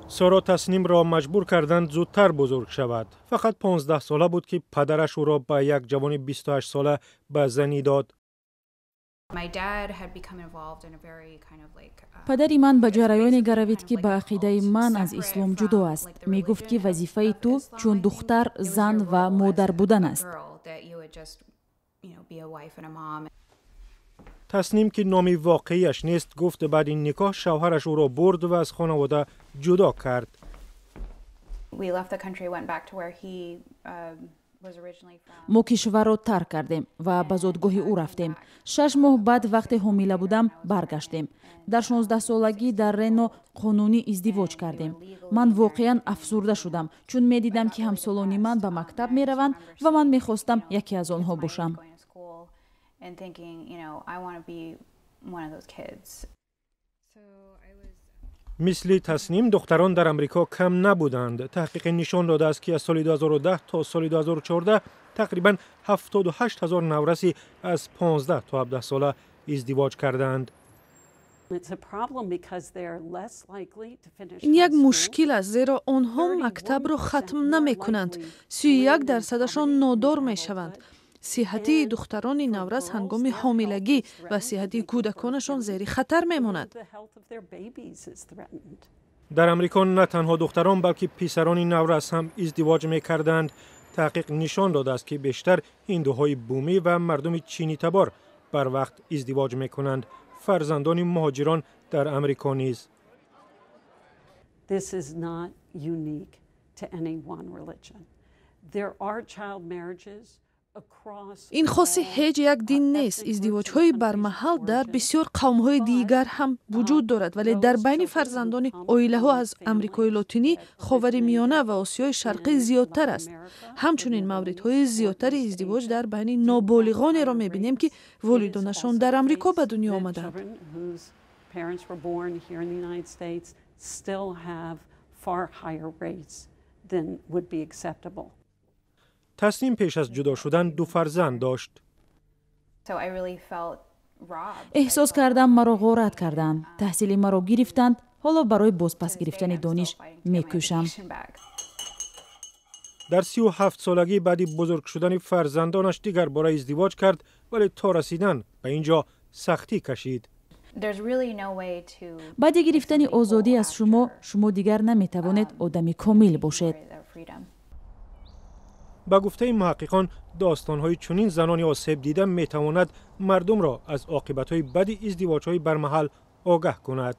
Соро Таснимро маҷбур карданд зудтар бузург шавад. Фақат 15 сола буд, ки падараш ӯро ба як ҷавони 28 сола ба занӣ дод. Падари ман ба ҷараёне гаравид, ки ба ақидаи ман аз ислом ҷудо аст. Мегуфт, ки вазифаи ту чун духтар, зан ва модар будан аст. Тасним, ки номи воқеияш нест, гуфт баъди никоҳ шавҳараш ӯро бурд ва аз хонавода ҷудо кард. Мо кишварро тарк кардем ва ба зодгоҳи ӯ рафтем. 6 моҳ баъд, вақте ҳомила будам, баргаштем. Дар 16-солагӣ дар Рено қонунӣ издивоҷ кардем. Ман воқеан афсурда шудам, чун медидам, ки ҳамсолони ман ба мактаб мераванд ва ман мехостам яке аз онҳо бошам. Мисли Тасним духтарон дар Амрико кам набуданд. Таҳқиқе нишон додааст, ки аз соли 2010 то соли 2014 тақрибан 78 ҳазор навраси аз 15 то 17 сола издивоҷ кардаанд. Ин як мушкил аст, зеро онҳо мактабро хатм намекунанд. 31 дарсадашон нодор мешаванд. Сиҳатии духтарони наврас ҳангоми ҳомилагӣ ва сиҳатии кӯдаконашон зери хатар мемонад. Дар Амрико на танҳо духтарон, балки писарони наврас ҳам издивоҷ мекарданд. Таҳқиқ нишон додааст, ки бештар ҳиндуҳои бумӣ ва мардуми чинитабор барвақт издивоҷ мекунанд. Фарзандони муҳоҷирон дар Амрико низ. This is not unique to any one religion. There are child marriages. Ин хоси ҳеҷ як дин нест. Издивоҷҳои бармаҳал дар бисёр қавмҳои дигар ҳам вуҷуд дорад, вале дар байни фарзандони оилаҳо аз Амрикои Лотинӣ, Ховари Миёна ва Осиёи Шарқӣ зиёдтар аст. Ҳамчунин мавридҳои зиёдтари издивоҷ дар байни ноболиғонеро мебинем, ки волидонашон дар Амрико ба дунё омаданд. Тасним пеш аз ҷудо шудан ду фарзанд дошт. Эҳсос кардам, маро ғорат карданд, таҳсили маро гирифтанд. Ҳоло барои бозпас гирифтани дониш мекӯшам. Дар 37 солагӣ баъди бузург шудани фарзандонаш дигар бора издивоҷ кард, вале то расидан ба ин ҷо сахтӣ кашид. Баъди гирифтани озодӣ аз шумо, шумо дигар наметавонед одами комил бошед. Ба гуфтаи муҳаққиқон, достонҳои чунин занони осебдида метавонад мардумро аз оқибатҳои бади издивоҷҳои бармаҳал огаҳ кунад.